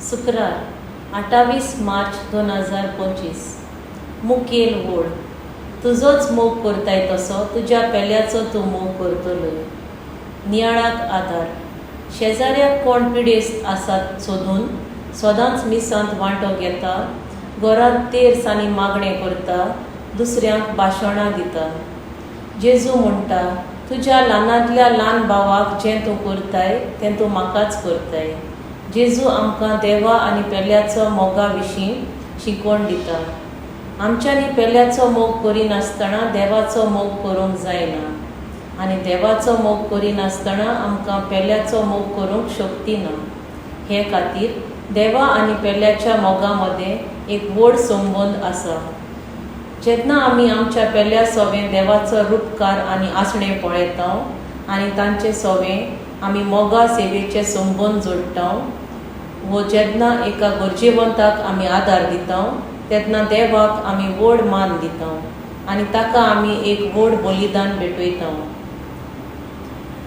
शुक्रार, 28 मार्च 2025. मुखेल ओळ: तुजोच मोग करताय तसो तुज्या पेल्याचो तूं मोग करतलोय. नियाळाक आदार: शेजाऱ्याक कोण पिडेस्त आसात सोदून सदांच मिसांत वांटो घेता, घरांत तेर्स आनी मागणें करता, दुसऱ्यांक भाशणां दिता. जेजू म्हणटा, तुज्या ल्हानांतल्या ल्हान भावाक जें तूं करताय तें तूं म्हाकाच करताय. जेजू आमकां देवा आनी पेल्याचो मोगा विशीं शिकवण दिता. आमच्यांनी पेल्याचो मोग करिनासतना देवाचो मोग करूंक जायना आनी देवाचो मोग करिनासतना आमकां पेल्याचो मोग करूंक शक्ती ना. हे खातीर देवा आनी पेल्याच्या मोगा मदें एक व्हड संबंद आसा. जेन्ना आमी आमच्या पेल्या सोवें देवाचो रुपकार आनी आसणें पळयता आनी तांचे सोवें आमी मोगा सेवेचे संबंद जोडटा वो जेन्ना एका गरजेवंताक आमी आदार दिता, तेन्ना देवाक आमी व्हड मान दिता आनी ताका आमी एक व्हड बलिदान भेटयता.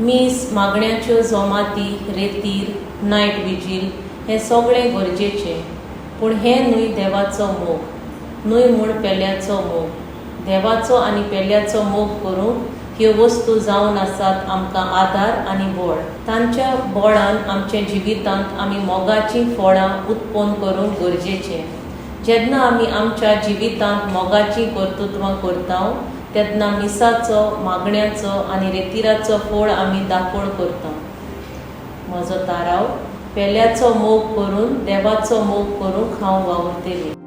मीस, मागण्याच्यो जमाती, रेतीर, नायट विजील हें सगळें गरजेचें, पूण हें न्हय देवाचो मोग, न्हय म्हूण पेल्याचो मोग. देवाचो आनी पेल्याचो मोग करूंक ह्यो वस्तू जावन आसात आमकां आदार आनी बळ. तांच्या बळान आमच्या जिवितांत आमी मोगाचीं फळां उत्पन्न करूंक गरजेचें. जेन्ना आमी आमच्या जिवितांत मोगाचीं कर्तृत्वां करता, तेन्ना मिसाचो, मागण्याचो आनी रेतिराचो फळ आमी दाखोळ करता. म्हजो थाराव: पेल्याचो मोग करून देवाचो मोग करूंक हांव वावुरतलें.